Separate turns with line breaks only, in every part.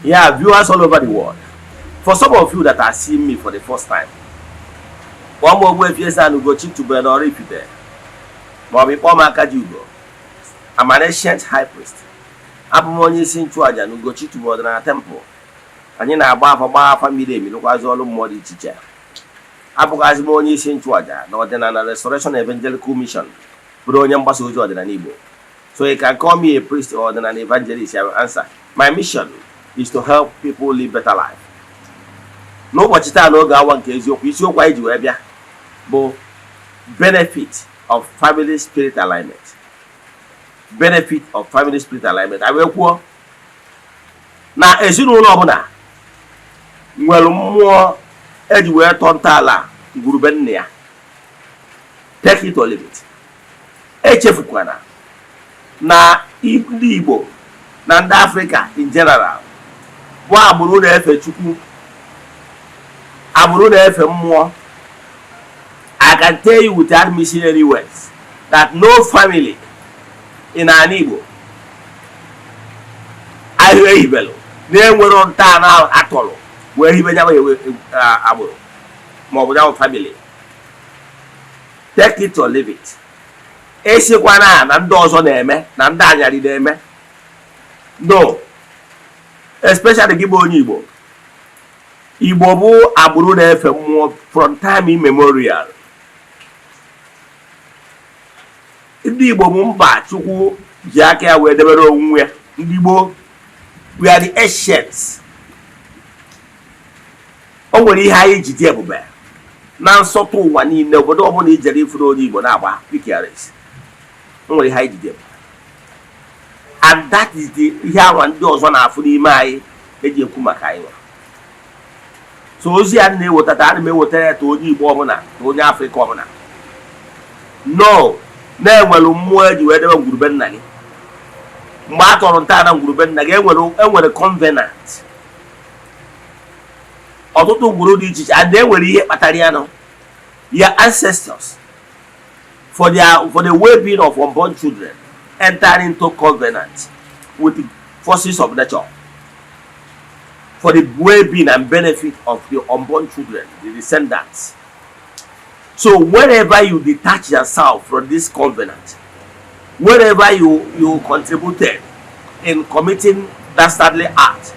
Yeah, viewers all over the world. For some of you that are seeing me for the first time, kpọọ m Ogbuefi Eze-Ana Ugochi tubelu na Oraifite, maọbụ ịkpọọ m Akajiugo. I'm an ancient high priest. Abụ m onye isi nchụaja na Ugochi tubelu ọdịnala temple. Anyị na-agba afa, gbaa afa miri emi, lụkwazị ọrụ mmụọ dị iche iche. Abụghazị m onye isi nchụaja na Ọdịnala Restoration Evangelical Mission, bụrụ onye mgbasa ozi ọdịnala Igbo. So you can call me a priest or an evangelist, I will answer. My mission is to help people live better life. N'ụbọchị taa, n'oge awa nke eziokwu, isiokwu anyị ji wee bịa bụ benefit of family spirit alignment. Benefit of family spirit alignment. Anyị wee kwuo na ezinụlọ ọbụla nwere mmụọ eji wee tọọ ntọala ngwurube nna ya. Take it or leave it. Echefukwana na ndị Igbo na ndị Afrịka in general bụ agbụrụ na-efe Chukwu, agbụrụ na-efe mmụọ. I can tell you without missing any words that no family in ala Igbo ahịa ehibelụ na-enwero ntọala atọrọ wee hibe nyawa agbụrụ maọbụ nyawa family. Take it or leave it. Esikwana na ndị ọzọ na-eme, na ndị anyarị na-eme. No, especially gị bụ onye Igbo. Igbo bụ agbụrụ na-efe mmụọ from time immemorial. Ndị Igbo bụ mba Chukwu ji aka ya wee debere onwe ya. Ndị Igbo, we are the ancients. O nwere ihe anyị ji dị ebube na nsọtụ ụwa niile. Obodo ọbụla ijere, ifuru onye Igbo na-agba pikiaris. O nwere ihe anyị ji dị ebube, and that is the ihe anwa ndị ọzọ na-afụ n'ime anyị eji ekwu maka anyị nwa. So ozi ya na-ewetata, ana m ewetara ya ta onye Igbo ọbụla na onye Afrịka ọbụla no na-enwere mmụọ eji wee debe ngwurube nna gị. Mgbe a tọrọ ntọala ngwurube nna gị, enwere covenant, ọtụtụ ngwuru dị iche iche, and enwere ihe kpatara ya nọ. Your ancestors, for the well-being of unborn children, enter into covenant with the forces of nature for the well-being and benefit of the unborn children, the descendants. So whenever you detach yourself from this covenant, wherever you contributed in committing dastardly act,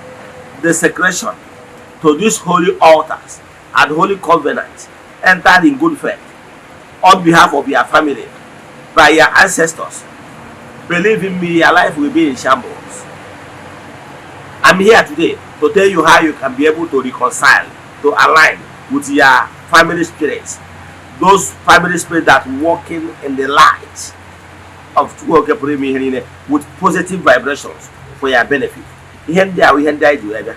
desecration to these holy altars and holy covenant entered in good faith on behalf of your family by your ancestors, believe in me, your life will be in shambles. I'm here today to tell you how you can be able to reconcile, to align with your family spirits, those family spirits that walking in the light of Chukwu Oke pụrụ ime ihe niile with positive vibrations for your benefit. Ihe ndị a bụ ihe ndị anyị ji wee bịa.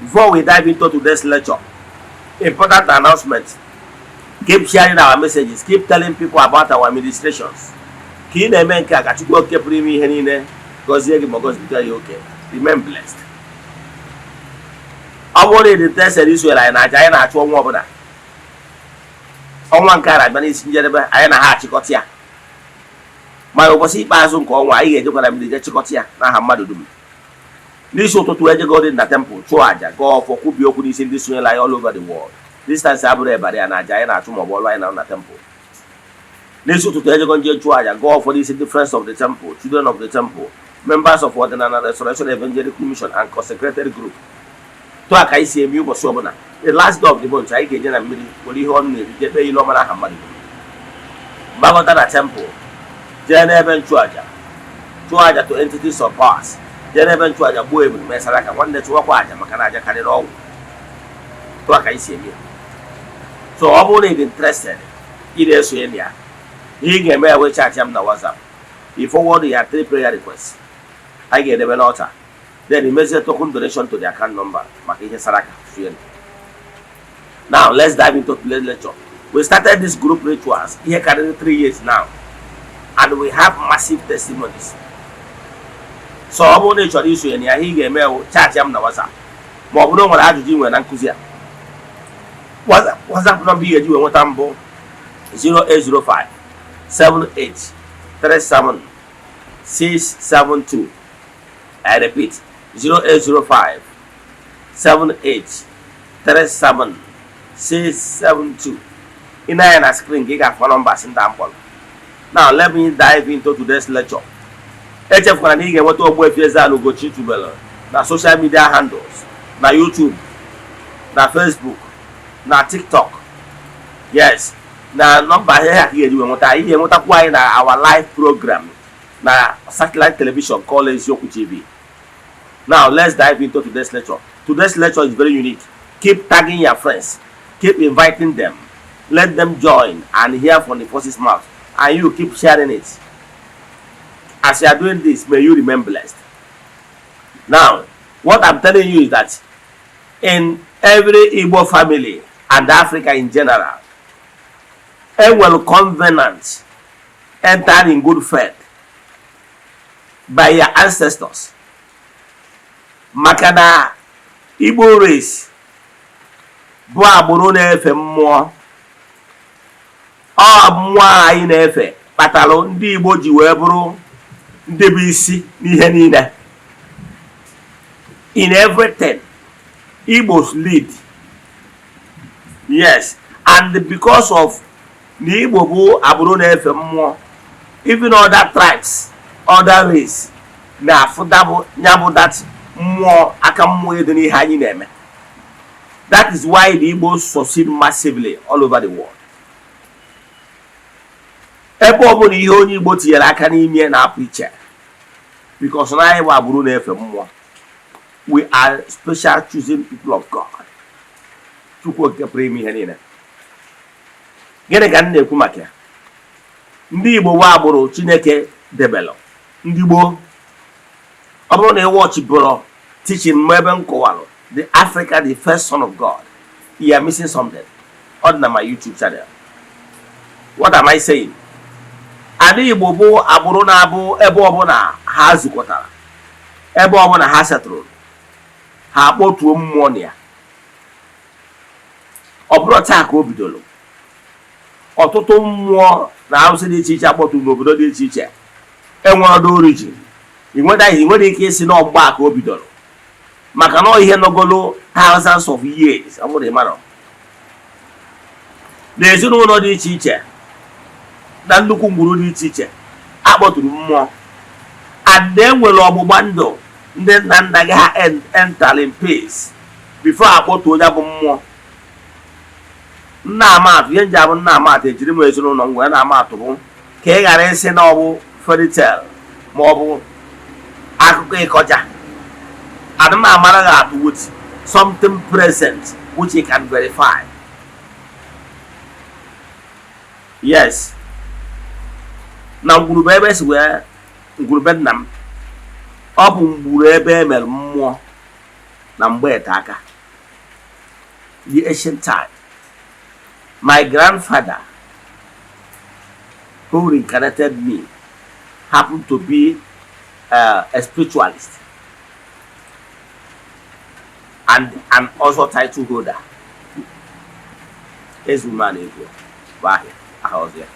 Before we dive into today's lecture, important announcement. Keep sharing our messages, keep telling people about our administrations. Ka ị na-eme nke a, ka Chukwu Oke pụrụ ime ihe niile gọzie gị ma gọzibiga ya oke. Remain blessed. Ọ bụrụ na ị dị interested isonyere anyị na aja anyị na-achụ ọnwa ọbụla, ọnwa nke a na-abịa n'isi njedebe, anyị na ha achịkọta ya. Mana ụbọchị ikpeazụ nke ọnwa, anyị ga-ejekwa na mmiri jee chịkọta ya n'aha mmadụ dum. N'isi ụtụtụ, ejego na temple chụọ àjà, gaa ọfọ, kwubie okwu n'isi ndị sonyere anyị all over the world. Distance abụrụ ebara ya na àjà anyị na-achụ maọbụ ọlụ anyị na na temple. N'isi ụtụtụ, ejego nje chụọ àjà, gaa ọfọ n'isi ndị friends of the temple, children of the temple, members of Ọdịnala Restoration Evangelical Mission and consecrated group. Tụọ a ka anyị si eme ụbọchị ọbụla. The last day of the month, anyị ga-eje na mmiri were ihe ọnụ na-eri jee kpee ile ọma n'aha mmadụ dum. Gbakọta na temple, jee n'ebe nchụaja, chụọ aja to entities of powers, jee n'ebe nchụaja gbuo ebulu, mesara aka nwanne, chụwakwa aja, maka na aja karịrị ọgwụ. Tụọ ka anyị si eme ya. So ọ bụrụ na ị dị interested ị na-esonye na ya, ihe ị ga-eme ya wee chat m na WhatsApp. I forward ya three prayer requests anyị ga-edebe n'altar, then imezie token donation to the account number maka ihe saraka sonye. Now let's dive into today's lecture. We started this group rituals ihe karịrị 3 years now, and we have massive testimonies. So ọ bụrụ na ị chọrọ isonye na ya, ihe ị ga-eme bụ chat m na WhatsApp, ma ọ bụrụ na o nwere ajụjụ ị nwere na nkụzi a. WhatsApp nọmba ị ga-eji wee nweta mbụ 0805 78 37 672. I repeat, 0805 78 37 672. Ị na-anya na screen ka ị ga-afụ numbers ndị a mkpọrọ. Now let me dive into today's lecture. Echefukwara na ị ga-enweta Ogbuefi Eze-Ana Ugochi tubelu na social media handles, na YouTube, na Facebook, na TikTok. Yes, na nọmba ihe a ka ị ga-eji wee nweta anyị. Ị ga-enwetakwa anyị na our live program na satellite television called Eziokwu TV. Now let's dive into today's lecture. Today's lecture is very unique. Keep tagging your friends, keep inviting them, let them join and hear from the horse's mouth, and you keep sharing it. As you are doing this, may you remain blessed. Now, what I'm telling you is that in every Igbo family and Africa in general, enwere covenant entered in good faith by your ancestors, maka na Igbo race bụ agbụrụ na-efe mmụọ. Ọ mmụọ anyị na-efe kpatara ndị Igbo ji wee bụrụ ndị bụ isi n'ihe niile. In everything, Igbos lead. Yes, and because of na Igbo bụ agbụrụ na-efe mmụọ, even other tribes, other race na-afụta bụ ya bụ that mmụọ, aka mmụọ dị n'ihe anyị na-eme. That is why the Igbos succeed massively all over the world. Ebe ọ bụla ihe onye Igbo tinyere aka n'ime na-apụ iche, because na anyị bụ agbụrụ na-efe mmụọ. We are special choosing people of God, Chukwu Okike pụrụ ime ihe niile. Gịnị ka m na-ekwu maka ya? Ndị Igbo bụ agbụrụ Chineke debelụ ndị gboo. Ọ bụrụ na ị watchibụrụ teaching m ebe m kọwalụ the Africa, the first son of God, you are missing something. Ọ dị na my YouTube channel. What am I saying? Ala Igbo bụ agbụrụ na-abụ ebe ọbụla ha zukọtara, ebe ọbụla ha setụrụ, ha akpọtuo mmụọ na ya. Ọ bụrụ taa ka o bidoro, ọtụtụ mmụọ na arụsị dị iche iche akpọturu n'obodo dị iche iche enwere ọdụ origin. Ị nwere ike isi na ọgbọ a ka o bidoro, maka na ọ ihe nọgolo thousands of years. Ọ bụrụ ịmara na ezinụlọ dị iche iche na nnukwu ngwuru dị iche iche akpọturu mmụọ, and e nwere ọgbụgba ndụ ndị nna nna gị ha enter in peace before akpọtuo ya bụ mmụọ. Nna amatụ, ihe nji abụ nna amatụ, ejiri m ezinụlọ m wee na-amatụ bụ ka ị ghara ịsị na ọ bụ fairy tale ma ọ bụ akụkọ ịkọja. Adị m amara gị atụ with something present which you can verify. Yes, na ngwurube ebe esi wee ngwurube nna m, ọ bụ ngwuru ebe e mere mmụọ na mgbe ete aka, the ancient time. My grandfather who reincarnated me happened to be a spiritualist and an also title holder. Ezuman ego bụ ahịa aha ọzọ ya.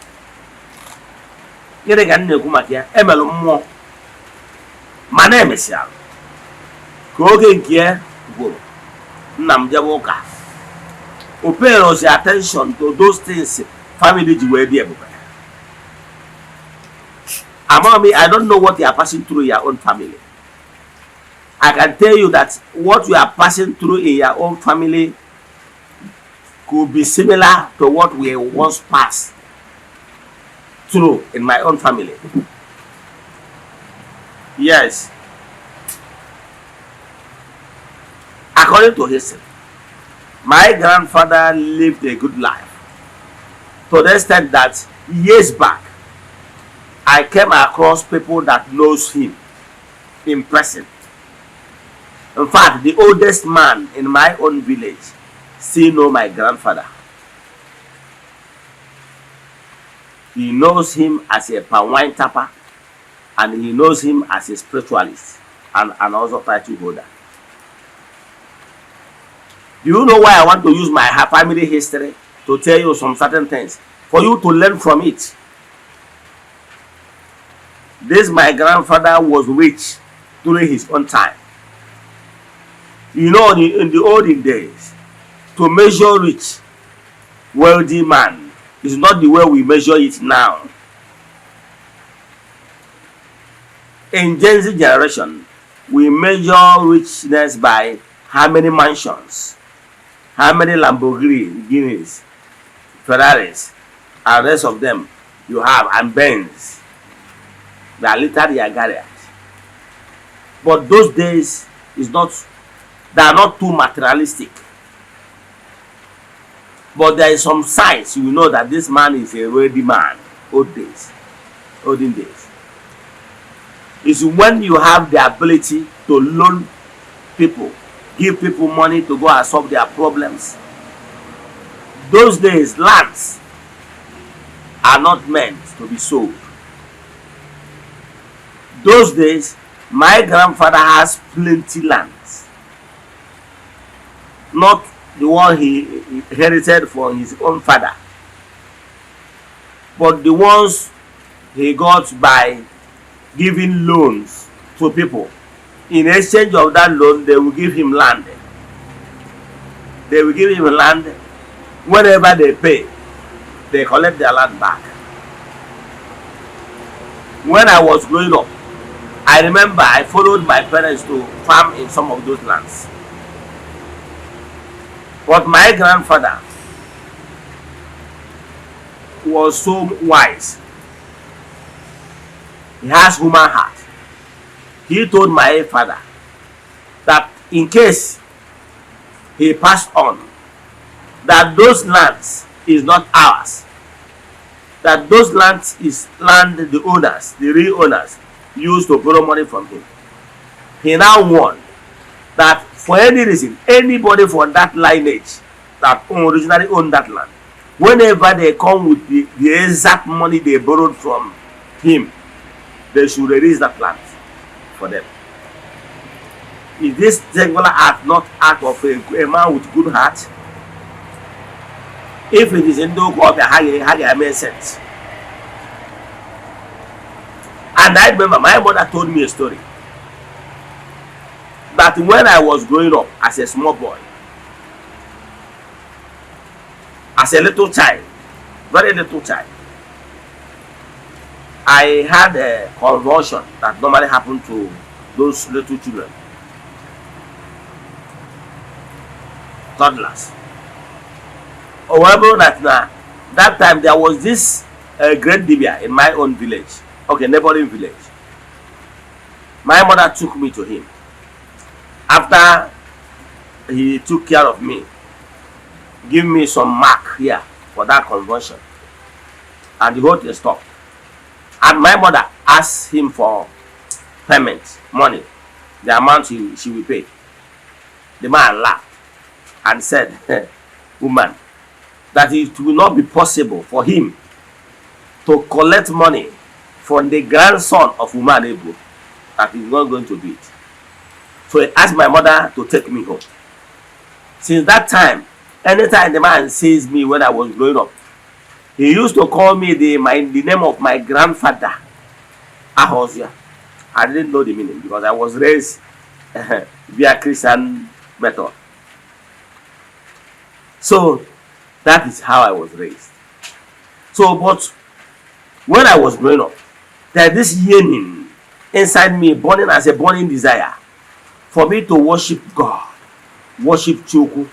Gịnị ka m na-ekwu maka ya? Emelụ mmụọ, mana emesịara ka oge nke ya gwụrụ, nna m jebe ụka, o pay attention to those things family ji wee dị ebube. Ama m, I don't know what you are passing through in your own family. I can tell you that what you are passing through in your own family could be similar to what we once passed through in my own family. Yes. According to history, my grandfather lived a good life to the extent that years back, I came across people that knows him in person. In fact, the oldest man in my own village still know my grandfather. He knows him as a palm wine tapper, and he knows him as a spiritualist and also title holder. Do you know why I want to use my family history to tell you some certain things? For you to learn from it. This my grandfather was rich during his own time. In the olden days, to measure rich, wealthy man is not the way we measure it now. In Gen Z generation, we measure richness by how many mansions, how many Lamborghinis, Ferraris, and rest of them you have, and Benz. They are literally garage. But those days is not, they are not too materialistic. But there is some signs you know that this man is a wealthy man. Old days, olden days. Is when you have the ability to loan people, give people money to go and solve their problems. Those days, lands are not meant to be sold. Those days, my grandfather has plenty lands. Not the one he inherited from his own father, but the ones he got by giving loans to people. In exchange of that loan, they will give him land. They will give him land. Whenever they pay, they collect their land back. When I was growing up, I remember I followed my parents to farm in some of those lands. But my grandfather was so wise. He has human heart. He told my father that in case he passed on, that those lands is not ours. That those lands is land the owners, the real owners, used to borrow money from him. He now warned that for any reason, anybody from that lineage that originally owned that land, whenever they come with the exact money they borrowed from him, they should release that land for them. Is this singular act not act of a man with good heart? If it is ndị ụka ọbịa, ha ga-eme sense. And I remember my mother told me a story that when I was growing up as a small boy, as a little child, very little child, I had a convulsion that normally happen to those little children, toddlers. However, that na that time there was this great dibia in my own village, okay, neighboring village. My mother took me to him. After he took care of me, give me some mark here for that convulsion, and the whole thing stopped. And my mother asked him for payment, money, the amount she will pay. The man laughed and said, "Woman, that it will not be possible for him to collect money from the grandson of Umanebu, that he's not going to do it." So he asked my mother to take me home. Since that time, anytime the man sees me when I was growing up, he used to call me the name of my grandfather, Ahozia. I didn't know the meaning because I was raised via Christian method. So that is how I was raised. So, but when I was growing up, there this yearning inside me, burning as a burning desire for me to worship God, worship Chukwu.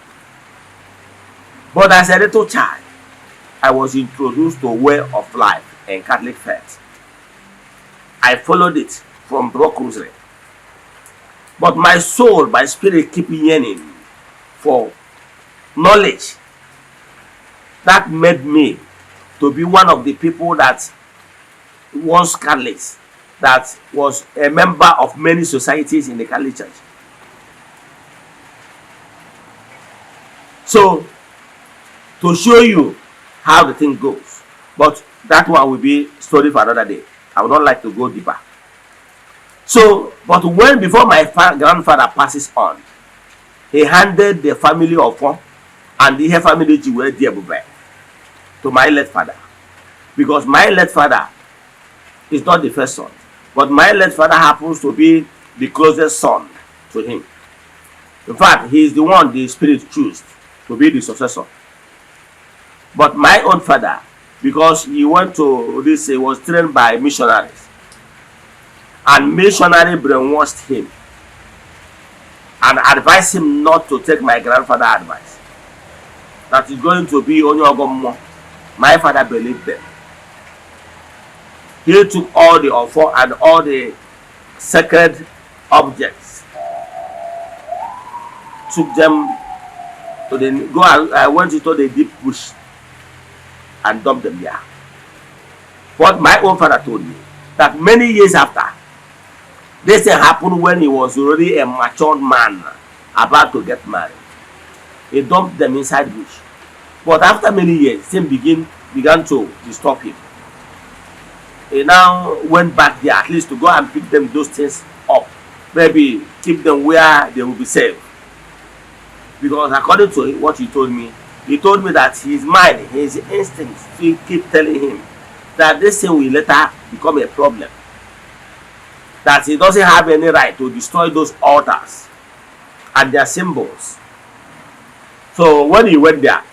But as a little child, I was introduced to a way of life in Catholic faith. I followed it from Brock Rosary. But my soul, my spirit keep yearning for knowledge. That made me to be one of the people that once Catholics, that was a member of many societies in the Catholic Church. So, to show you how the thing goes, but that one will be story for another day. I would not like to go deeper. So, but when before my grandfather passes on, he handed the family ọfọ and the family ji wee dị ebube to my late father, because my late father is not the first son, but my late father happens to be the closest son to him. In fact, he is the one the spirit chose to be the successor. But my own father, because he went to this, he was trained by missionaries, and missionary brainwashed him and advised him not to take my grandfather advice, that he's going to be onye ọgọ mmụọ. My father believed them. He took all the ọfọ and all the sacred objects, took them to the go and I went into the deep bush and dumped them there. What my own father told me, that many years after this thing happened, when he was already a matured man about to get married, he dumped them inside bush. But after many years, thing began to disturb him. He now went back there, at least to go and pick them those things up, maybe keep them where they will be safe, because according to what he told me, he told me that his mind, his instincts still keep telling him that this thing will later become a problem, that he doesn't have any right to destroy those altars and their symbols. So when he went there,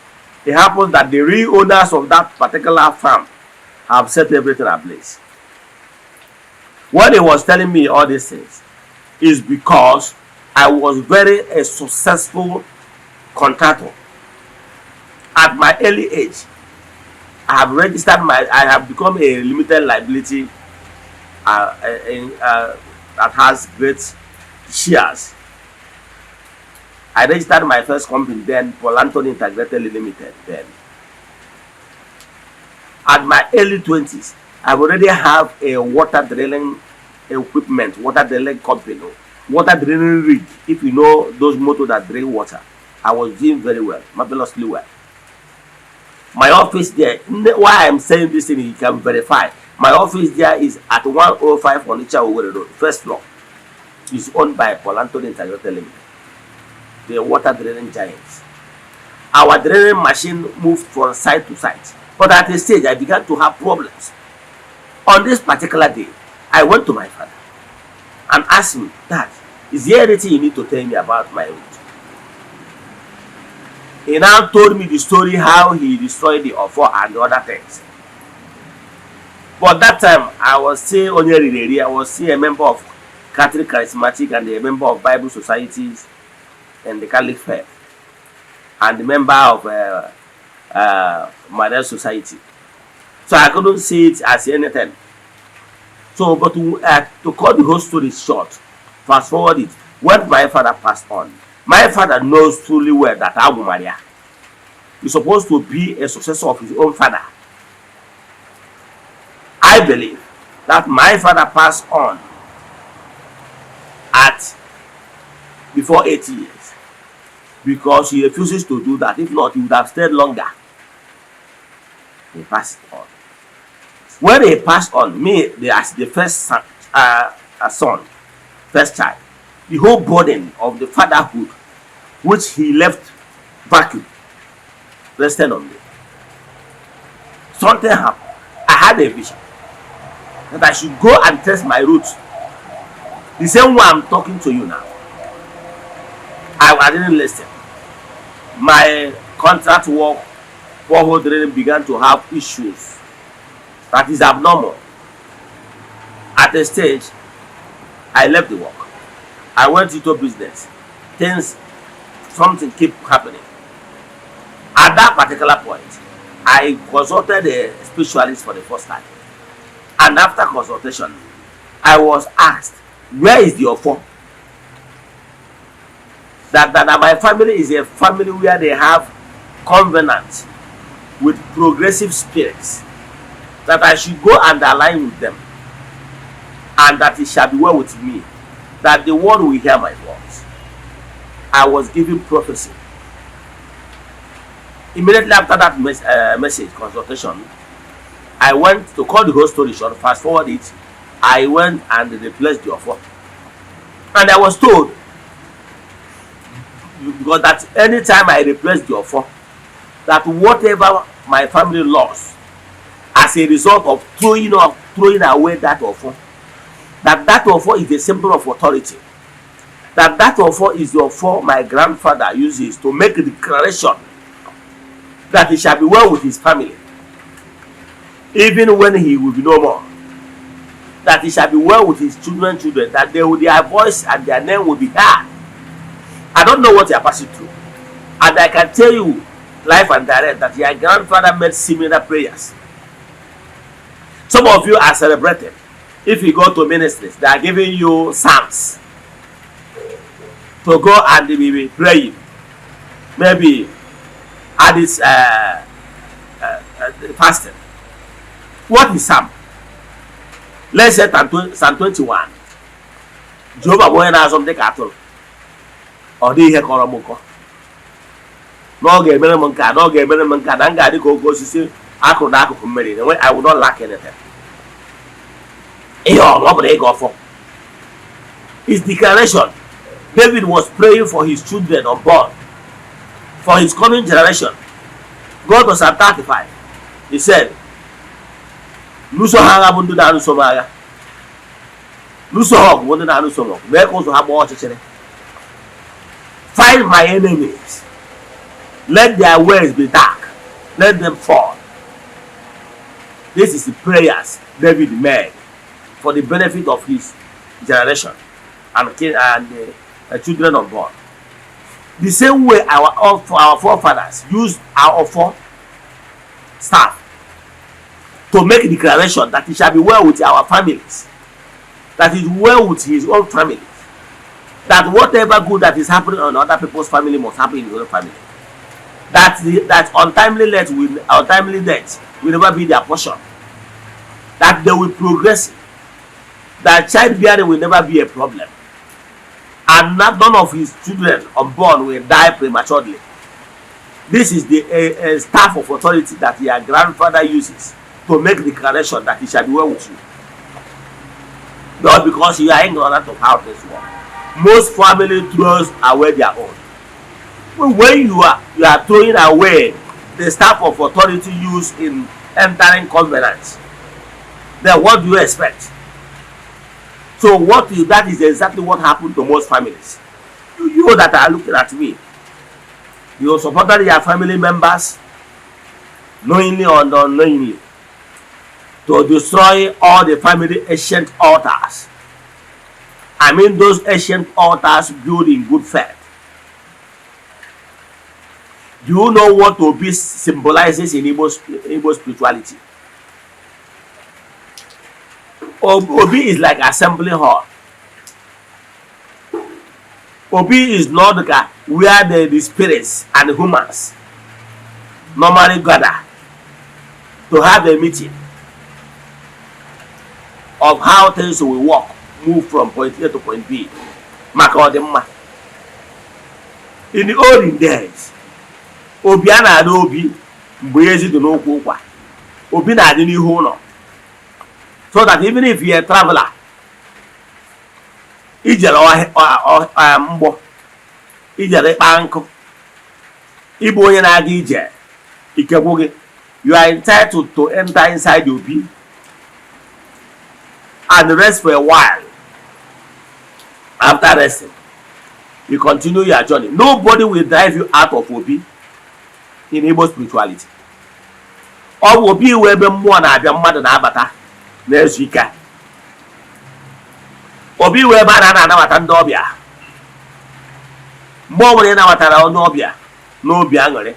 it happened that the real owners of that particular farm have set everything ablaze. When he was telling me all these things is because I was very a successful contractor. At my early age, I have become a limited liability that has great shares. I registered my first company then, Paul Anthony Integrated Limited then. At my early 20s, I already have a water drilling equipment, water drilling company, water drilling rig. If you know those motor that drill water, I was doing very well, marvelously well. My office there, why I'm saying this thing, you can verify. My office there is at 105 Onitsha Owerri Road, first floor. Is owned by Paul Anthony Integrated Limited, the water drilling giants. Our drilling machine moved from site to site. But at a stage, I began to have problems. On this particular day, I went to my father and asked him that, "Is there anything you need to tell me about my root?" He now told me the story how he destroyed the ọfọ and the other things. But that time, I was still onye riri. I was still a member of Catholic Charismatic and a member of Bible societies and the Catholic faith and a member of Marian Society. So I couldn't see it as anything. So, but to cut the whole story short, fast forward it, when my father passed on, my father knows fully well that Abu Maria is supposed to be a successor of his own father. I believe that my father passed on at before 80 years because he refuses to do that. If not, he would have stayed longer. He passed on. When he passed on, me as the first son, first child, the whole burden of the fatherhood, which he left vacuum, rested on me. Something happened. I had a vision that I should go and test my roots. The same way I'm talking to you now. I didn't listen. My contract work, borehole drilling, began to have issues that is abnormal. At a stage, I left the work. I went into business. Things, something keep happening. At that particular point, I consulted a specialist for the first time. And after consultation, I was asked, "Where is the ọfọ?" That my family is a family where they have covenant with progressive spirits, that I should go and align with them, and that it shall be well with me, that the world will hear my voice. I was given prophecy. Immediately after that message consultation, I went to cut the whole story short, fast forward it, I went and replaced the ọfọ. And I was told, because that anytime I replace the ọfọ, that whatever my family lost as a result of throwing away that ọfọ, that that ọfọ is a symbol of authority. That ọfọ is the ọfọ my grandfather uses to make a declaration that he shall be well with his family, even when he will be no more. That he shall be well with his children, children, that they will, their voice and their name will be heard. I don't know what you are passing through. And I can tell you, live and direct, that your grandfather made similar prayers. Some of you are celebrating. If you go to ministries, they are giving you psalms to go and be praying. Maybe at this fasting. What is psalm? Let's say Psalm 21. Jehova bụ onye na-azụ m dịka atụrụ. Ọ dịghị ihe kọrọ m ụkọ. Na ọ ga-emere m nke a, na ọ ga-emere m nke a, na m ga-adị ka oke osisi akụrụ n'akụkụ mmiri. I will not lack anything. Ihe ọ bụla ịga ọfọ. His declaration. David was praying for his children unborn, for his coming generation. Go to Psalm 35. He said, "Lụso ha agha bụ ndị na-alụso m agha. Lụso ha ọgụ bụ ndị na-alụso m ọgụ. Mee ka ụzọ ha gbaa ọchịchịrị. Fight my enemies. Let their ways be dark. Let them fall." This is the prayers David made for the benefit of his generation and the children of God. The same way our forefathers used our ọfọ staff to make declaration that it shall be well with our families, that it is well with his own family, that whatever good that is happening on other people's family must happen in his own family. That untimely death will never be their portion. That they will progress. That childbearing will never be a problem. And not none of his children unborn will die prematurely. This is the staff of authority that your grandfather uses to make declaration that he shall be well with you. Not because you are ignorant of how things work. Most family throws away their own. When you are throwing away the staff of authority used in entering covenant, then what do you expect? So what is that is exactly what happened to most families. You that are looking at me, you supported your family members knowingly or unknowingly to destroy all the family ancient altars. I mean those ancient altars built in good faith. Do you know what Obi symbolizes in Igbo spirituality? Obi is like assembly hall. Obi is not like where the spirits and the humans normally gather to have a meeting of how things will work, move from point A to point B. Maka ọdịmma. In the olden days, obi a na-adị obi mgbe ezi dị n'ụkwụ ụkwa. Obi na-adị n'ihu ụlọ. So that even if you're a traveler, ijere mgbọ, ijere ịkpa nkụ, ịbụ onye na-aga ije, ike gwụ gị, you are entitled to enter inside the obi and rest for a while. After resting, you continue your journey. Nobody will drive you out of obi in Igbo spirituality. Ọ bụ obi iwe ebe mmụọ na-abịa, mmadụ na-abata na-ezu ike. Obi iwe ebe a na-anabata ndị ọbịa. Mgbe ọ bụla ị nabatara onye ọbịa n'obi aṅụrị,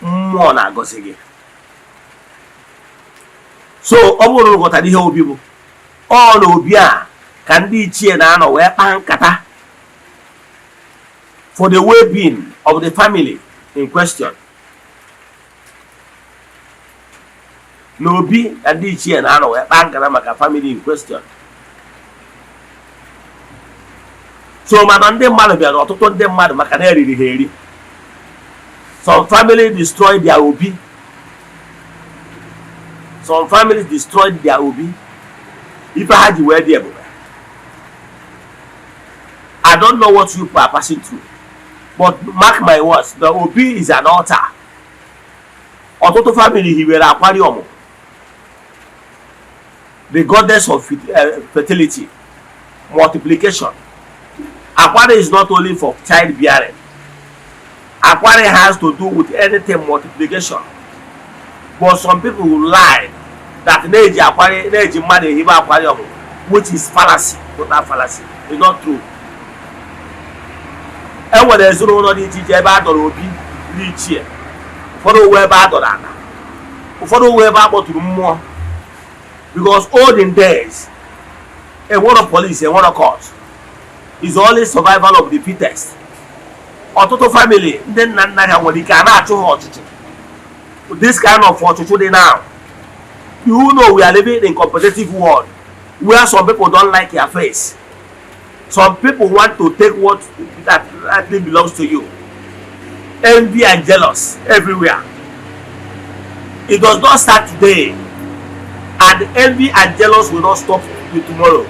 mmụọ na-agọzi gị. So ọ bụrụ na ghọtara ihe obi bụ, ọ na obi a ka ndị ichie na-anọ wee kpaa nkata for the well-being of the family in question. Na obi ka ndị ichie na-anọ wee kpaa nkata maka family in question. So mana ndị mmadụ bịara, ọtụtụ ndị mmadụ, maka na eriri ha eri. Some family destroyed their obi. Some families destroyed their obi. Ife ha ji wee dị ebube. I don't know what you are passing through, but mark my words, the obi is an altar. Ọtụtụ family hiwere akwari ọmụmụ, the goddess of fertility, multiplication. Akwari is not only for childbearing. Akwari has to do with anything multiplication. But some people will lie that na-eji akwari, na-eji mmadụ ehibe akwari ọmụmụ, which is fallacy, total fallacy. It's not true. E nwere ezinụlọ dị iche iche ebe a dọrọ obi ndị ichie, ụfọdụ uwe ebe a dọrọ ala, ụfọdụ uwe ebe a kpọtụrụ mmụọ, because olden days enwero police, enwero court, is only survival of the fittest. Ọtụtụ family ndị nna nna ha nwere ike a na-achụ ha ọchụchụ, this kind of ọchụchụ dị now. You know, we are living in competitive world where some people don't like your face. Some people want to take what that rightly belongs to you. Envy and jealous everywhere. It does not start today, and envy and jealous will not stop with tomorrow.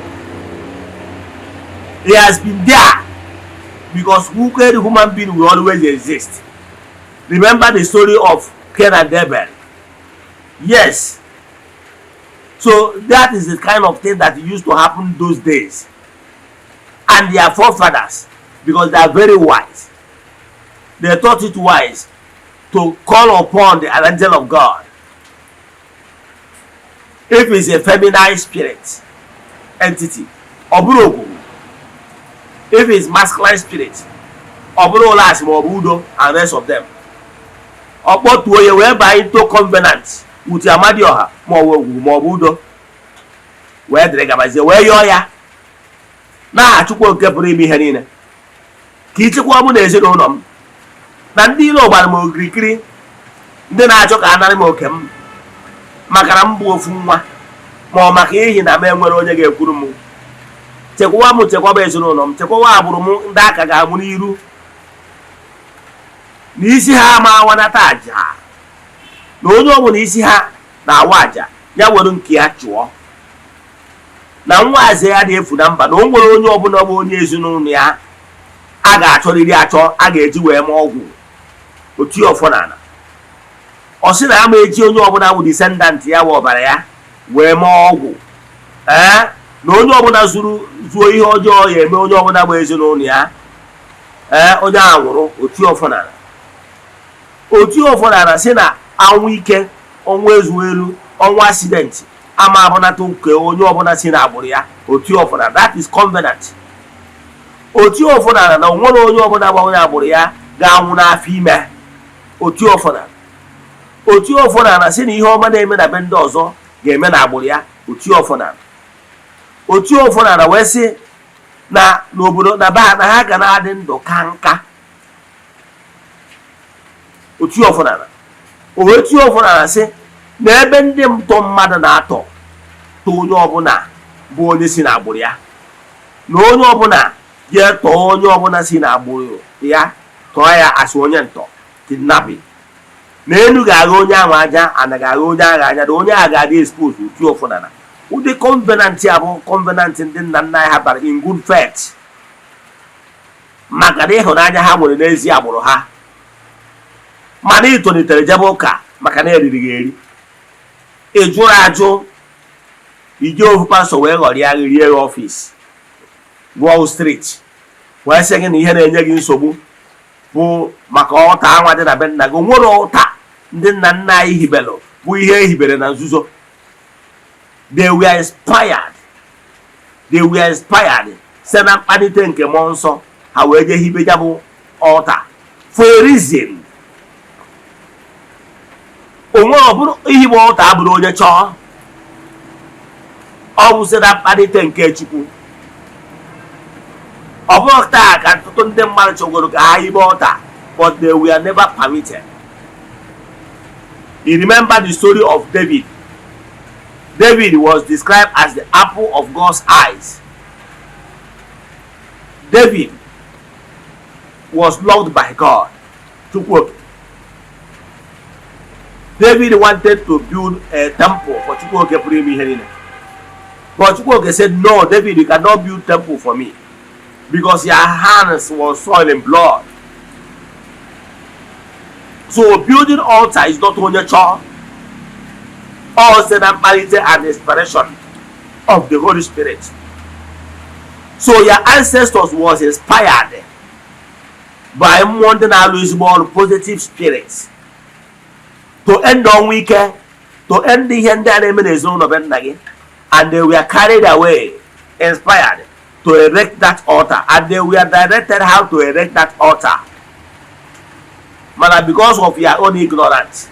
It has been there because wicked human being will always exist. Remember the story of Cain and Abel. Yes, so that is the kind of thing that used to happen those days, and their forefathers, because they are very wise, they thought it wise to call upon the angel of God. If it's a feminine spirit entity, ọ bụrụ ogwugwu. If it's masculine spirit, ọ bụrụ ụlọasị ma ọ bụ udo and rest of them. Ọ kpọtuo ya wee baa into covenant with Amadioha ma ọ bụ ogwugwu ma ọ bụ udo, wee dịrị gabazie, wee yọọ ya n'aha Chukwu nke pụrụ ime ihe niile ka ịchịkwa mụ na ezinụlọ m na ndị iro gbara m okirikiri, ndị na-achọ ka a narị m oke m maka na m bụ ofu nwa, ma ọ maka ihi na m enwere onye ga-ekwuru m. Chekwawa m, chekwaba ezinụlọ m, chekwawa agbụrụ m, ndị aka ga-amụ n'iru na isi ha ama awanata aja, na onye ọbụla isi ha na-awa aja ya were nke ya chụọ, na nwa aze ya dị efu na mba, na o nwere onye ọbụla bụ onye ezinụlọ ya a ga-achọrịrị achọ a ga-eji wee mee ọgwụ otu ọfọ n'ala. Ọ sị na ya ma eji onye ọbụla bụ descendant ya bụ ọbara ya wee mee ọgwụ. Ee, na onye ọbụla zuru zuo ihe ọjọọ ya eme onye ọbụla bụ ezinụlọ ya, ee, onye ahụ nwụrụ. Otu ọfọ n'ala, otu ọfọ n'ala sị na anwụ ike, ọnwụ ezu elu, ọnwụ accident ama abụnata nke onye ọbụla si n'agbụrụ ya. Otu ọfọ n'ala, that is covenant. Otu ọfọ n'ala na onwere onye ọbụla gbanwere agbụrụ ya ga-anwụ n'afọ ime. Otu ọfọ n'ala, otu ọfọ n'ala sị na ihe ọma na-eme na be ndị ọzọ ga-eme na agbụrụ ya. Otu ọfọ n'ala, otu ọfọ n'ala wee sị na n'obodo na be ha na ha ga na-adị ndụ ka nka. Otu ọfọ n'ala, o wee tie ọfọ n'ala sị na ebe ndị ntọ mmadụ na-atọ tọ onye ọbụla bụ onye si n'agbụrụ ya, na onye ọbụla jee tọọ onye ọbụla si n'agbụrụ ya, tọọ ya asị onye ntọ, kidnapping, na enu ga-agha onye ahụ aja, ana ga-agha onye ahụ anya, na onye ahụ ga-adị expose. Otu ọfọ n'ala, ụdị covenant a bụ covenant ndị nna nna ha bara in good faith maka na ịhụnanya ha nwere n'ezi agbụrụ ha. Mana ị tolitere jebe ụka maka na eriri gị eri, ị jụrụ ajụ, ije ofu pastọ wee ghọrịa gị, rie ya office Wall Street, wee sị gị na ihe na-enye gị nsogbu bụ maka ọta anwa dị na be nna gị. Nwere ụta ndị nna nna anyị hibelụ bụ ihe ehibere na nzuzo. They were inspired, they were inspired site na mkpalite nke mmụọ nsọ, ha wee jee hibe ya bụ altar for a reason. Onwe ọ bụrụ ihibe altar abụrụ onye chọọ, ọ bụ site na mkpalite nke Chukwu. Ọ bụrụ taa ka ọtụtụ ndị mmadụ chọgoro ka ha hibe altar, but they were never permitted. You remember the story of David. David was described as the apple of God's eyes. David was loved by God. Chukwu. David wanted to build a temple for Chukwu Okike pụrụ ime ihe niile. But Chukwu Okike said, "No, David, you cannot build temple for me because your hands was soiled in blood." So building altar is not onye chọọ. All site na mkpalite and inspiration of the Holy Spirit. So your ancestors was inspired by mmụọ ndị na-alụ ezigbo ọrụ, positive spirits, to end ọnwụ ike, to end ihe ndị a na-eme n'ezinụlọ be nna gị, and they were carried away, inspired to erect that altar, and they were directed how to erect that altar. Mana because of your own ignorance,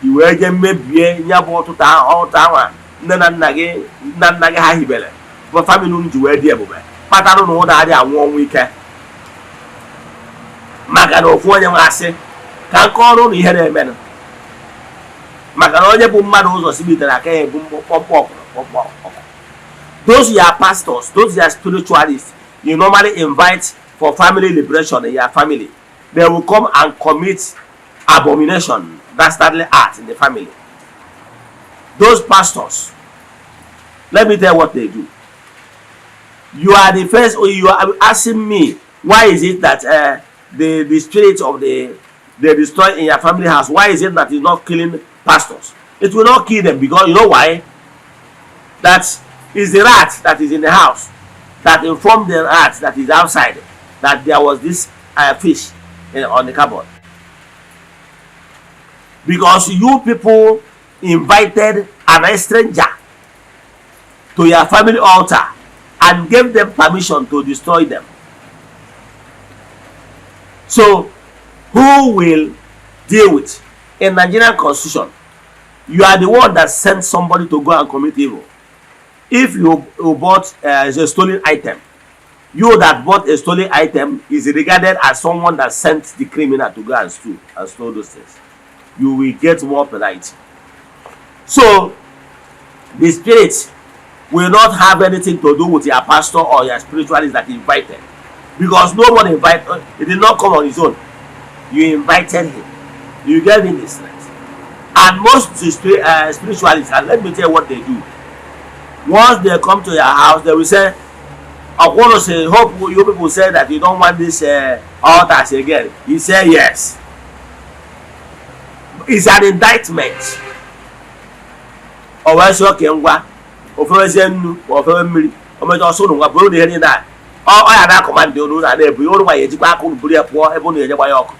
i wee jee mebie ya bụ ọtụtụ altar ahụ nne na nna gị, nna nna gị ha hibere bụ family unu ji wee dị ebube, kpatara na ụlọ adịghị anwụ ọnwụ ike, maka na ofu onye nwe asị ka nke ọrụ na ihe na-emenụ, maka na onye bụ mmadụ ụzọ sibitere aka ya ebu mkpọmkpọ ọkụrụ mkpọmkpọ ọkụ. Those your pastors, those your spiritualists you normally invite for family liberation in your family, they will come and commit abomination, dastardly act in the family. Those pastors, let me tell you what they do. You are the first, or you are asking me, why is it that the spirit of the they destroy in your family house, why is it that it's not killing pastors? It will not kill them, because you know why? That is the rat that is in the house that informed the rat that is outside that there was this fish on the cupboard, because you people invited an stranger to your family altar and gave them permission to destroy them. So who will deal with? In Nigerian constitution, you are the one that sent somebody to go and commit evil. If you bought a stolen item, you that bought a stolen item is regarded as someone that sent the criminal to go and steal those things. You will get more penalty. So the spirit will not have anything to do with your pastor or your spiritualist that invited, because nobody invite. He did not come on his own. You invited him, you gave him the strength. And most spiritualists, and let me tell you what they do, once they come to your house, they will say, "Okworo say, hope you people say that you don't want this altars again." He say yes. It's an indictment. O wee sị oke ngwa ofewezie nnu ma ofewe mmiri o mechaa ọsọ unu ngwa bụrụ na ihe niile a ọ ya na command unu na na-ebu ya unu nwa ya ejikwa aka unu buru ya pụọ ebe unu eje gba ya ọkụ.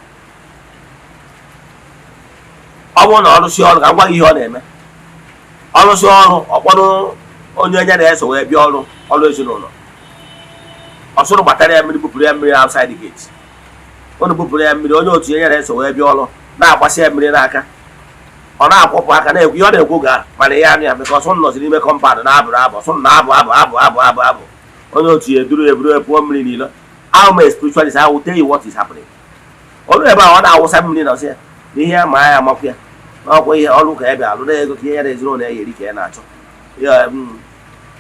Ọ bụrụ na ọ rụsị ọrụ, ka m gwa gị ihe ọ na-eme. Ọ rụsị ọrụ, ọ kpọrọ onye onye na-eso wee bịa ọrụ ọrụ ezinụlọ ọsụrụ gbatara ya mmiri, bupụrụ ya mmiri outside the gate. Unu bupụrụ ya mmiri, onye otu onye na-eso wee bịa ọrụ na-agbasi ya mmiri n'aka, ọ na-akwọpụ aka na-ekwu ihe ọ na-ekwu ga mana ihe anụ ya meka ọsụ nọzi n'ime compound na-abụrụ abụ ọsụ na-abụ abụ abụ abụ abụ abụ. Onye otu ya eduru eburu pụọ mmiri n'ilo. Ahụ m spiritualist, I will tell you what is happening. Ọrụ ebe ahụ ọ na-awụsa mmiri na ọsị ya na ihe ma ya amakwu ya n'ọkwa ihe ọrụ ka ya bịa alụ na ego ka ihe ya na ezinụlọ ya eri ka ya na-achọ ya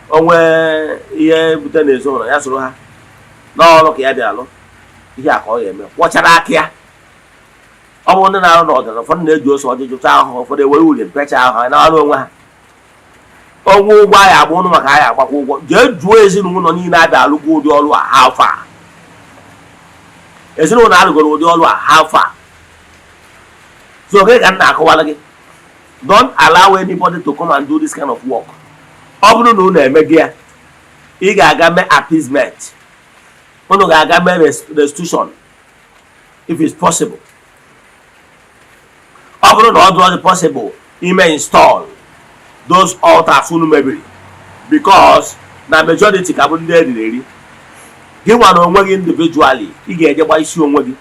onwe ihe bute na ezinụlọ ya soro ha n'ọrụ ka ya bịa alụ ihe a ka ọ ga-eme kwọchara aka ya. Ọ bụrụ ndị na-arụ n'ọdịnala, ụfọdụ na-eji ose ọjị jụcha ahụhụ, ụfọdụ ewere uri mpecha ahụ ha na-arụ onwe ha onwe ụgwọ anyị agba ụnụ maka anyị agbakwa ụgwọ. Jee jụọ ezinụlọ niile abịa alụgwo ụdị ọrụ a ha fa ezinụlọ alụgoro ụdị ọrụ a ha fa. So gịnị ka m na-akọwara gị? Don't allow anybody to come and do this kind of work. Ọ bụrụ na unu eme gị ya, ị ga-aga mee appeasement, unu ga-aga mee restitution if it's possible. Ọ bụrụ na ọ dụrọzi possible ime install those altars unu mebiri, because na majority ka bụ ndị eriri eri, gị nwa na onwe gị individually, ị ga-eje gba isi onwe gị.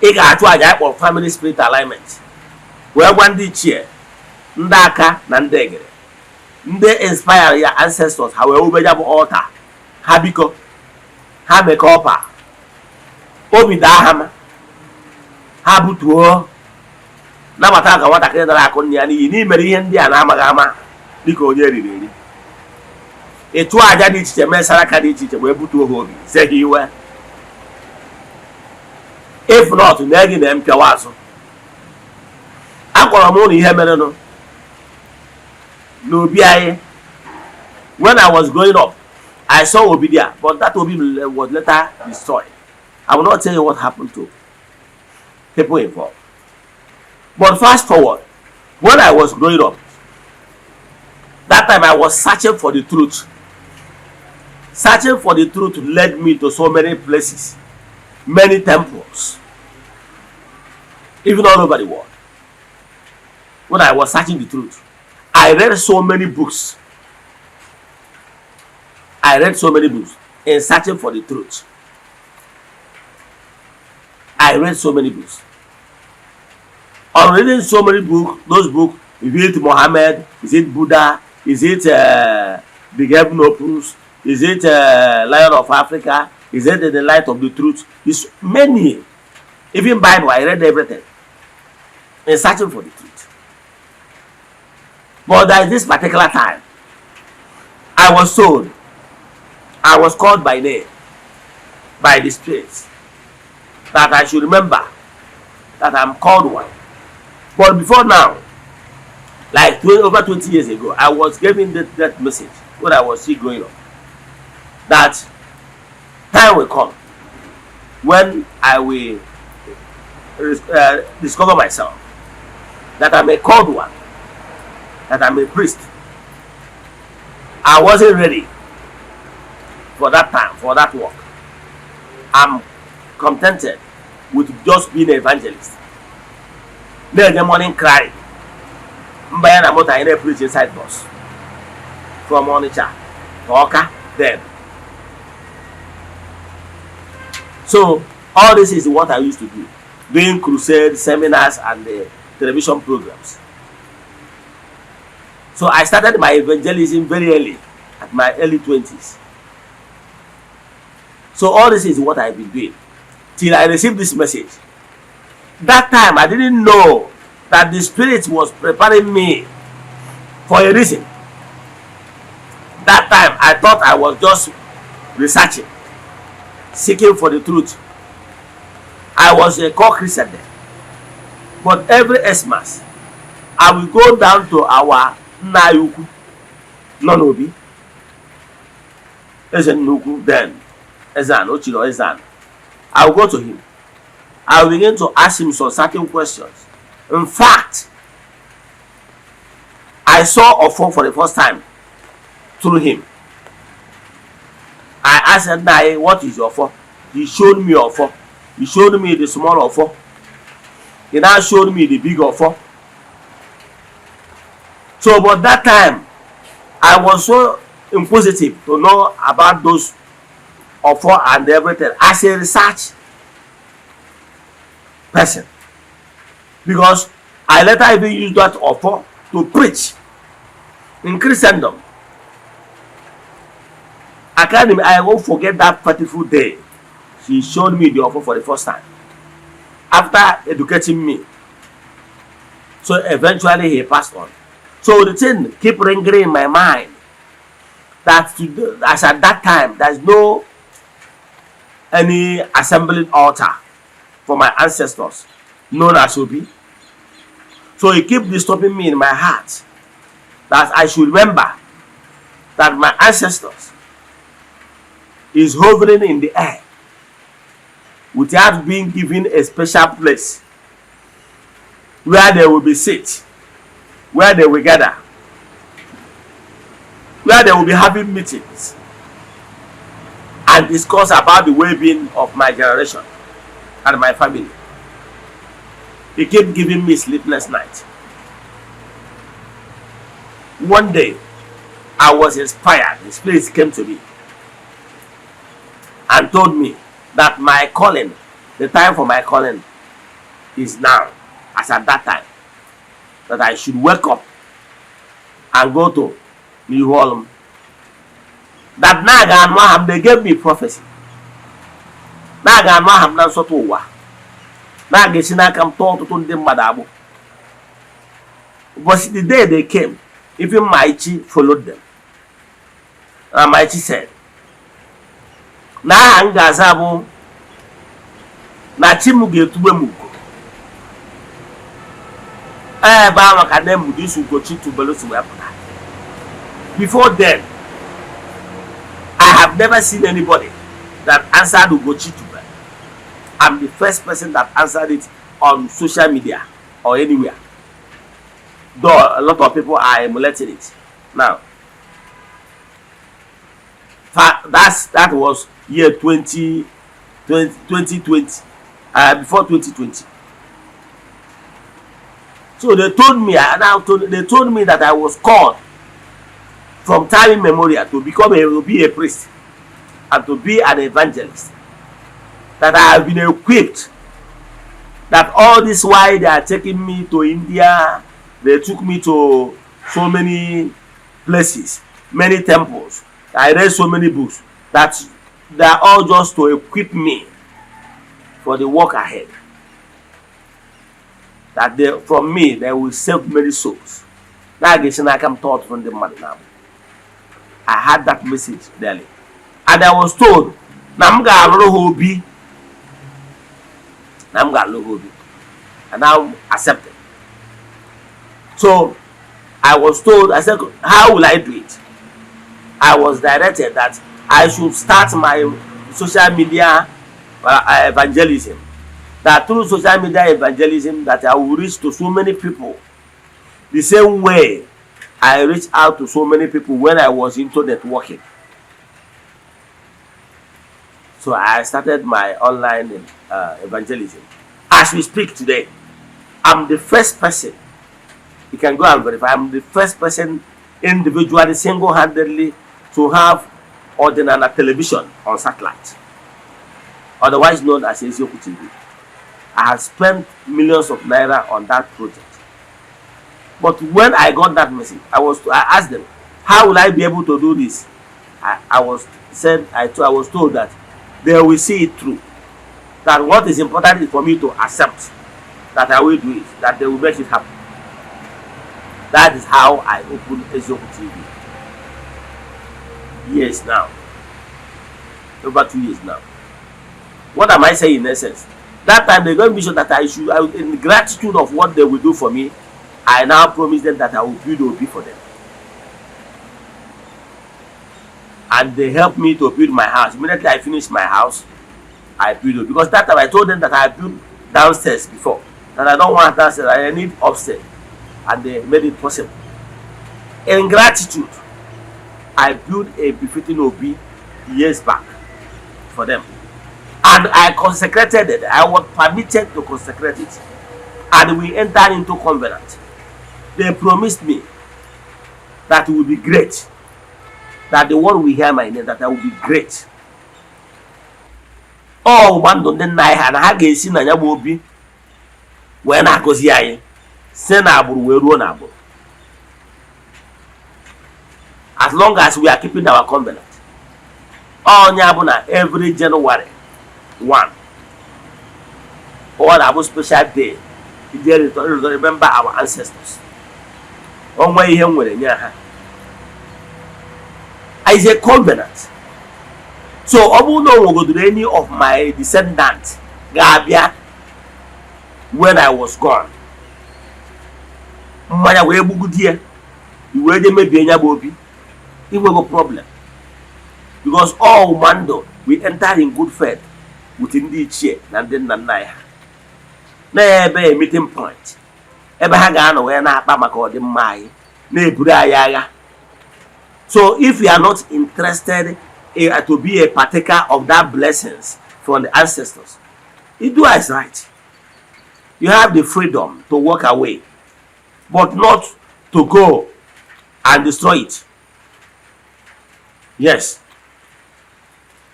Ị ga-achụ àjà anyị kpọrọ family spirit alignment, wee gwa ndị ichie, ndị aka na ndị egere, ndị inspire ya ancestors ha wee wube ya bụ altar, ha biko ha mekọ ọpa obi daa ha ma ha butuo nabata ka nwatakịrị dara akụ nne ya n'iyi n'imere ihe ndị a na-amaghị ama dịka onye eriri eri. Ịchụ àjà dị iche iche, mee saraka dị iche iche, wee butuo ha obi ze ha iwe. If not, na gị na mpịawa azụ. Akpọrọ m ụlọ ihe merenụ n'obi anyị. When I was growing up, I saw obi there, but that obi was later destroyed. I will not tell you what happened to people involved. But fast forward, when I was growing up, that time I was searching for the truth. Searching for the truth led me to so many places, many temples, even all over the world. When I was searching the truth, I read so many books. I read so many books in searching for the truth. I read so many books. On reading so many books, those books, is it Mohammed? Is it Buddha? Is it The Heaven Opens? Is it Lion of Africa? Is it The Light of the Truth? It's many. Even Bible, I read everything in searching for the truth. But at this particular time, I was told, I was called by name, by the spirits, that I should remember that I'm called one. But before now, like 20, over 20 years ago, I was given that message when I was still growing up, that time will come when I will discover myself, that I'm a called one, that I'm a priest. I wasn't ready for that time, for that work. I'm contented with just being an evangelist. Na-enye morning cry. Mbanye na moto, anyị na-preach inside bus from Onitsha to Awka then. So all this is what I used to do, doing crusade seminars and the television programs. So I started my evangelism very early, at my early 20s. So all this is what I've been doing till I received this message. That time, I didn't know that the Spirit was preparing me for a reason. That time, I thought I was just researching, seeking for the truth. I was a core Christian then. But every Xmas, I will go down to our nna anyị ukwu nọ n'obi, eze nna ukwu then, Eze-Ana, o chiri Eze-Ana. I will go to him. I will begin to ask him some certain questions. In fact, I saw Ofo for the first time through him. I asked him, "Nna, what is your Ofo?" He showed me Ofo. He showed me the small Ofo. He now showed me the big Ofo. So, but that time, I was so inquisitive to know about those Ofo and everything as a research person. Because I later even used that Ofo to preach in Christendom. I can't I won't forget that fateful day she showed me the Ofo for the first time, after educating me. So eventually he passed on. So the thing keep ringing in my mind that today, as at that time, there's no any assembling altar for my ancestors known as Obi. So it keep disturbing me in my heart that I should remember that my ancestors is hovering in the air without being given a special place where they will be sit, where they will gather, where they will be having meetings and discuss about the well-being of my generation and my family. He kept giving me sleepless nights. One day, I was inspired. The Spirit came to me and told me that my calling, the time for my calling is now, as at that time, that I should wake up and go to n'ihu ọlụ m. That na a ga-anụ aha m, they gave me prophecy. Na a ga-anụ aha m na nsọtụ ụwa. Na a ga-esi n'aka m tọọ ọtụtụ ndị mmadụ agbụ. But the day they came, even my chi followed them. And my chi said, na aha m ga-aza bụ na chi m ga-etube m ugo. Ebe ahụ ka nne m this Ugochi tubelu si wee pụta. Before then, I have never seen anybody that answered Ugochi Tubelu. I'm the first person that answered it on social media or anywhere. Though a lot of people are emulating it now. That was year 20, 20 2020, before 2020. So they told me, I now told, they told me that I was called from time immemorial to be a priest and to be an evangelist. That I have been equipped. That all this while they are taking me to India, they took me to so many places, many temples. I read so many books that they are all just to equip me for the work ahead. That they, from me, they will save many souls. Na a ga-esi n'aka m tọọ ọtụtụ ndị mmadụ na I had that message clearly. And I was told na m ga-alụrụ ha obi, na m ga-alụrụ ha obi, and I accepted. So I was told, I said, "How will I do it?" I was directed that I should start my social media evangelism, that through social media evangelism that I will reach to so many people the same way I reached out to so many people when I was into networking. So I started my online evangelism. As we speak today, I'm the first person, you can go and verify, I'm the first person individually, single-handedly, to have Odinana television on satellite, otherwise known as Eziokwu TV. I have spent millions of naira on that project. But when I got that message, I asked them, "How will I be able to do this?" I was said I was told that they will see it through. That what is important is for me to accept that I will do it, that they will make it happen. That is how I opened Eziokwu TV. Years now. Over 2 years now. What am I saying in essence? That time they got me sure that I should, in gratitude of what they will do for me, I now promise them that I will build Obi for them. And they helped me to build my house. Immediately I finished my house, I built it. Because that time I told them that I built downstairs before. That I don't want downstairs, I need upstairs. And they made it possible. In gratitude, I built a befitting Obi years back for them. And I consecrated it. I was permitted to consecrate it. And we entered into covenant. They promised me that it will be great. That the world will hear my name, that I will be great. Ọgbụgba ndụ ndị nna anyị ha na ha ga-esi na ya bụ obi wee na-agọzi anyị site na agbụrụ wee ruo na agbụrụ, as long as we are keeping our covenant. Onye bụ na every January 1, ọ na-abụ special day ije remember our ancestors. Onwe ihe m nwere nye ha is a covenant. So ọ bụrụ na o nwegodoro any of my descendants ga-abịa when I was gone, mmanya wee gbugide ya, i wee je mebie ya bụ obi, inwego problem, because all ndụ we enter in good faith with ndị ichie na ndị nna nna anyị ha na-ebe a meeting point ebe ha ga-anọ wee na-akpa maka ọdịmma anyị, na-eburu anyị agha. So if you are not interested in, to be a partaker of that blessings from the ancestors, you do as right. You have the freedom to walk away, but not to go and destroy it. Yes,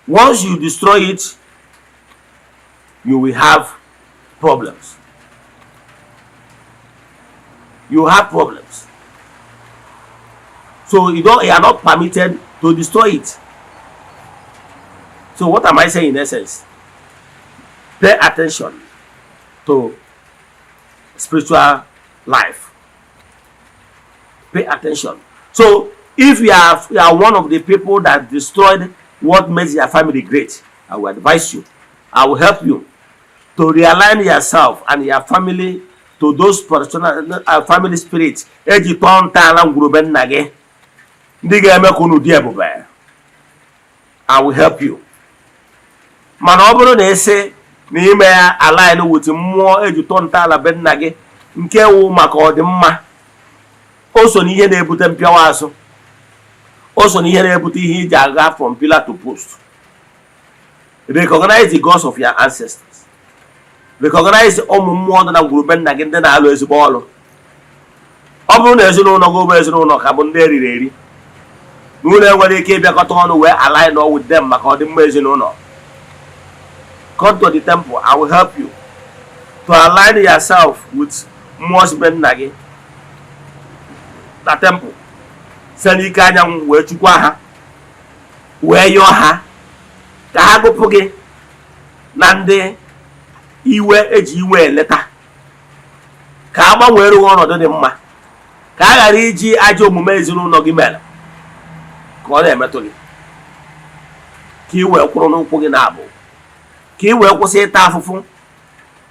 once you destroy it, you will have problems. You have problems. So you are not permitted to destroy it. So what am I saying in essence? Pay attention to spiritual life. Pay attention. So if you are one of the people that destroyed what makes your family great, I will advise you, I will help you to realign yourself and your family to those personal family spirits eji tọọ ntọala ngwurube nna gị, ndị ga-eme ka unu dị ebube. I will help you. Mana ọ bụrụ na ị na ime ya align with mmụọ eji tọọ ntọala be nna gị nke wụ maka ọdịmma, o so n'ihe na-ebute mpịawa azụ. O so na ihe na-ebute ihe iji aga from pillar to post. Recognize the gods of your ancestors. Recognize ụmụ mmụọ dị na ngwurube nna gị, ndị na-alụ ezigbo ọrụ. Ọ bụrụ na ezinụlọ gị bụ ezinụlọ ka bụ ndị eriri eri na unu enwere ike ịbịakọta ọnụ wee align with them maka ọdịmma ezinụlọ, come to the temple. I will help you to align yourself with mmụọ si be nna gị na temple, site n'ike anyanwụ wee chukwa ha, wee yọọ ha ka ha gụpụ gị na ndị iwe eji iwe eleta, ka a gbanwere gị ọnọdụ dị mma, ka a ghara iji ajọ omume ezinụlọ gị mere ka ọ na-emetụ gị, ka ị wee kwụrụ n'ụkwụ gị na-abụ, ka ị wee kwụsị ịta afụfụ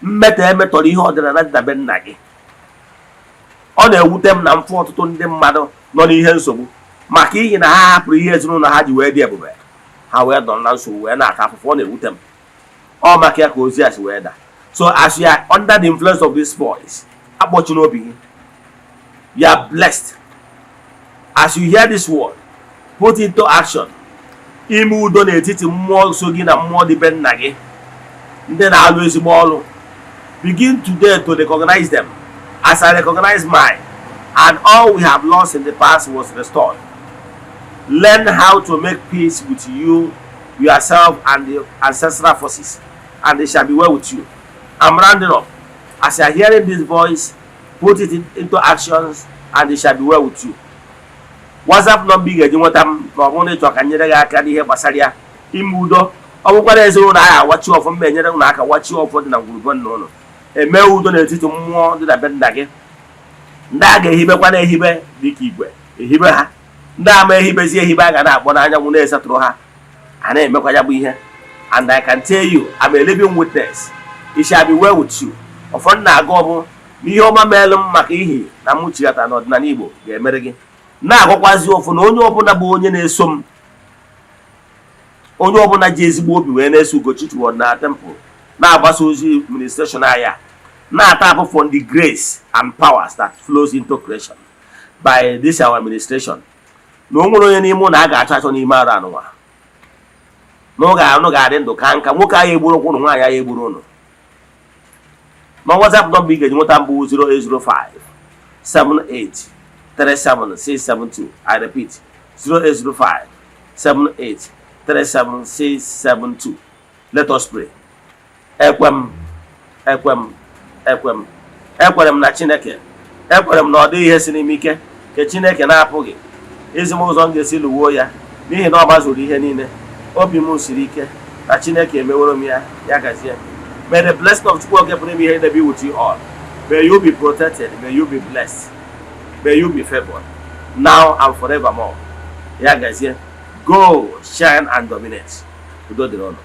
mmetọ emetọrọ ihe ọdịnala dị na be nna gị. Ọ na-ewute m na mfụ ọtụtụ ndị mmadụ nọ n'ihe nsogbu maka ihi na ha hapụrụ ihe ezinụlọ ha ji wee dị ebube, ha wee nọ na nsogbu wee na-ata afụfụ. Ọ na-ewute m. Ọ maka ya ka ozi a si wee daa. So as you are under the influence of this voice, akpọchi n'obi gị. You are blessed. As you hear this word, put into action ime udo n'etiti mmụọ so gị na mmụọ dị be nna gị, ndị na-alụ ezigbo ọrụ. Begin today to recognize them as I recognize mine, and all we have lost in the past was restored. Learn how to make peace with you, yourself and the ancestral forces, and they shall be well with you. I'm rounding up. As you are hearing this voice, put it into actions, and it shall be well with you. WhatsApp number ị ga-eji nweta m, ma ọ bụrụ na ịchọ ka nyere gị aka n'ihe gbasara ya, ime udo, ọ bụkwara ezinụlọ anyị awachi ọfọ, mma enyere ụlọ aka wachi ọfọ dị na ngwurube nna ụlọ, eme udo n'etiti mmụọ dị na be nna gị, ndị a ga-ehibekwa na-ehibe dịka igwe ehibe ha, ndị ama ehibezi ehibe a ga na-akpọ n'anyanwụ na-esetụrụ ha, a na-emekwa ya bụ ihe. And I can tell you, I'm a living witness, it shall be well with you. Ụfọdụ na-aga ọbụ n'ihe ọma meelụ m maka ihi na m chighata n'ọdịnala Igbo ga-emere gị. Na-agwakwazi ụfụ na onye ọbụla bụ onye na-eso m, onye ọbụla ji ezigbo obi wee na-eso Ugochi Ọdịnala Temple, na-agbasa ozi ministration anya, na-ata apụ from the grace and powers that flows into creation by this our administration, na o nwere onye n'ime ụlọ a ga-achọ achọ n'ime arụ anụnwa n'oge anụ ga-adị ndụ ka nka nwoke ahụ egburu ụkwụ ụnụ, nwaanyị ahụ egburu ụnụ. Na WhatsApp number ị ga-eji nweta mbụ 0805 78 37 672. I repeat, 0805 78 37 672. Let us pray. Ekwe m, ekwe m, ekwe m, ekwere m na Chineke. Ekwere m na ọ dịghị ihe si n'ime ike nke Chineke na-apụghị izi m ụzọ m ga-esi lụwuo ya, n'ihi na ọ gbazuru ihe niile. Obi m siri ike na Chineke emeworo m ya. Ya gazie. May the blessing of Chukwu Oke pụrụ ime ihe be with you all. May you be protected. May you be blessed. May you be favored now and forevermore. Ya gazie. Go shine and dominate. Udo dịrị ụnụ.